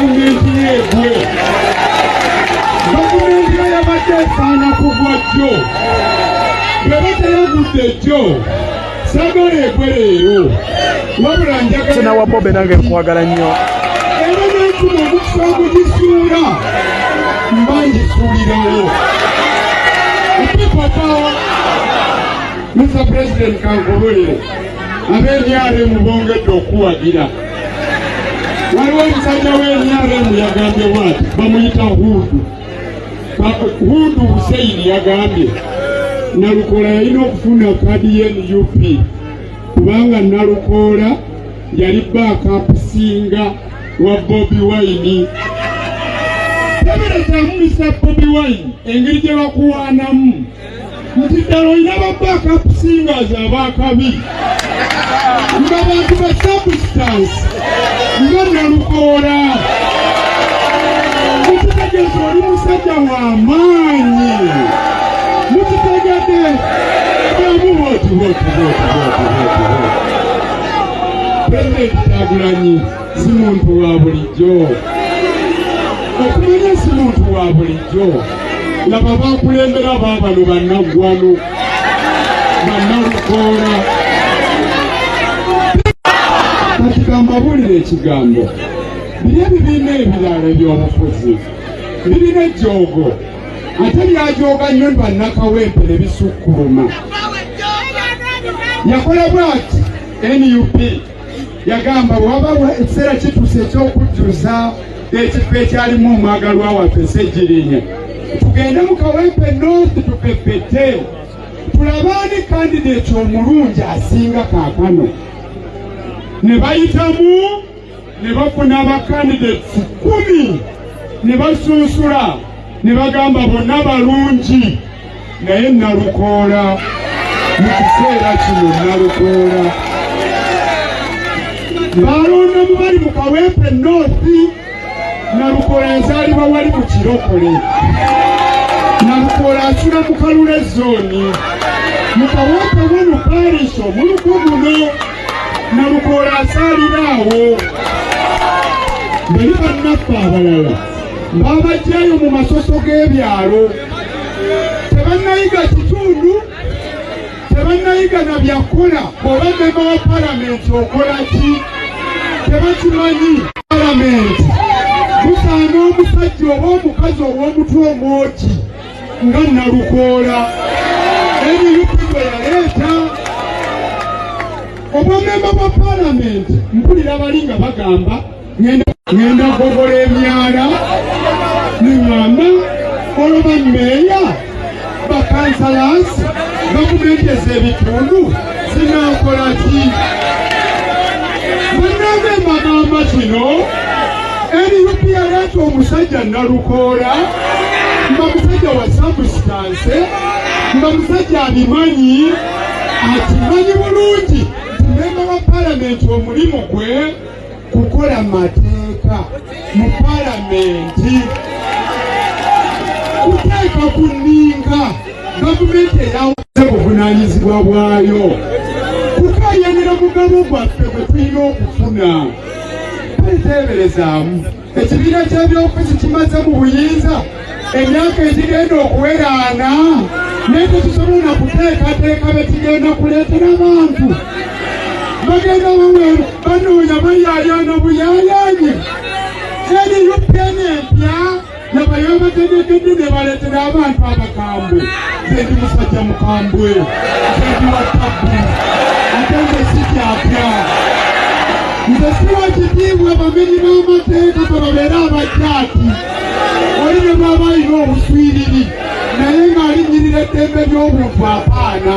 Gavumenti yeegwe, gavumenti yo yabadde esaana kugwa jjo. Bweba teyagudde jjo, sagala egwe leero, wabula njagala Kinawa Bobe, nange nkwagala nnyo. Era nenfuna omukisa ogugisuula, mba ngisuulirawo. People power. Mr President, kankubulire, ab'e NRM bongedde okuwagira. Waliwo omusajja w'e NRM yagambye bwati, bamuyita Huudu, Huudu Huseini, yagambye Nalukoola yalina okufuna kadi ye NUP kubanga Nalukoola yali backup singer wa Bobi Wine. Teberezaamu Mr Bobi Wine, engeri gye bakuwaanamu nti ddala olina ba backup singers abakabi nga bantu ba substance nga Nalukoola. Mukitegeeza oli musajja wa maanyi. Mukitegedde amu bwoti bwoti bwoti bwoti bwoti bwoti. Pulezidenti Kyagulanyi si muntu wa bulijjo. Okumanya si muntu wa bulijjo, laba bakulembera baabano bannaggwano, bannalukoola. Kati kambabuulire ekigambo. Biri ebibiina ebirala ebyobufuzi birina ejjoogo, ate lyajooga nnyo bannakawempe ne bisukkuluma. Yakola bwati NUP, yagamba waba ekiseera kituuse ekyokujjuza ekifo ekyalimu omwagalwa waffe Ssegirinya, tugende mu Kawempe North tupepete tulabaani candidate omulungi asinga kaakano. Ne bayitamu ne bafuna ba candidates 10 ne basunsula ne bagamba bonna balungi, naye Nalukoola mu kiseera kino Nalukoola balondamu bali mu Kawempe North. Nalukoola yazaalibwa wali mu Kirokole. Nalukoola asula mu Kalule Zone mu Kawempe wano parish, omuluko guno Nalukoola asaalira awo. Bali bannaffe abalala babajjayo mu masoso g'ebyalo, tebannayiga kitundu, tebannayiga na byakola. Oba memba wa palamenti okola ki, tebakimanyi. Palamenti busaana omusajja oba omukazi ow'omutwe omwoki nga Nalukoola. NUP gwe yaleeta obwamemba bwa palamenti, mpulira bali nga bagamba ngenda kugogola emyala. Neŋŋamba olwo bammeeya, ba councillors, gavumenti ez'ebitundu zinaakola ki? Bannange, mbagamba kino, NUP yaleeta omusajja Nalukoola nga musajja wa substance, nga musajja abimanyi, akimanyi bulungi nti memba wa palamenti omulimu gwe kukola mateeka mu palamenti, kuteeka ku nninga gavumenti eyawaze buvunaanyizibwa bwayo, kukayanira mugabo gwaffe gwe tulina okufuna. Teeberezaamu ekibiina ky'ebyobufuzi kimaze mu buyinza emyaka egigenda okuweraana, naye tetusobola na kuteekateeka be kigenda kuleetera abantu. Bagenda banoonya bayaayaana buyaayaanye. NUP empya nabayo bategekedde ne baleetera abantu abakambwe. Nze ndi musajja mukambwe, nze ndi wa tabbu, ate nze sikyapya. Nze siwa kitiibwa bamenyi b'amateeka, tebabeera abajaati. Oli ne bw'aba alina obuswiriri naye ng'alinnyirira eddembe ly'obuntu, apaana.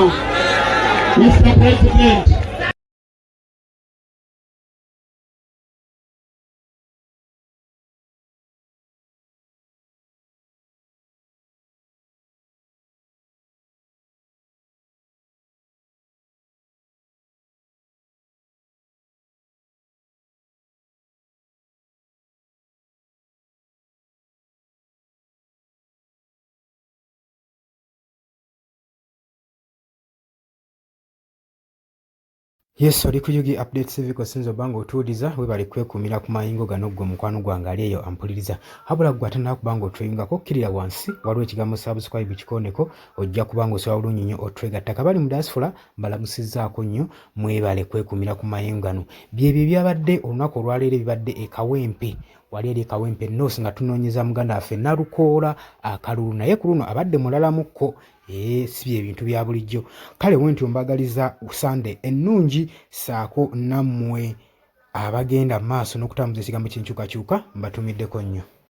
Mr President. Yes, oli ku UG Update TV kosinza obanga otuwuliza, webale kwekuumira ku mayingo gano ggwe mukwano gwange ali eyo ampuliriza. Wabula ggwe ate nakuba nga otweyungako, kkirira wansi waliwo ekigambo subscribe kikooneko, ojja kuba nga osobola bulungi nnyo otwegatta. Kabali mu diaspora mbalamusizzaako nnyo, mwebale kwekuumira ku mayingo gano. Byebyo ebyabadde olunaku olwaleero ebibadde e Kawempe, wali eri e Kawempe North nga tunoonyeza muganda waffe Nalukoola akalulu, naye ku luno abadde mulalamukko. Si bye bintu bya bulijjo. Kale wentyo mbagaliza Sunday ennungi, saako nammwe abagenda maaso n'okutambuza ekigambo ky'enkyukakyuka mbatumiddeko nnyo.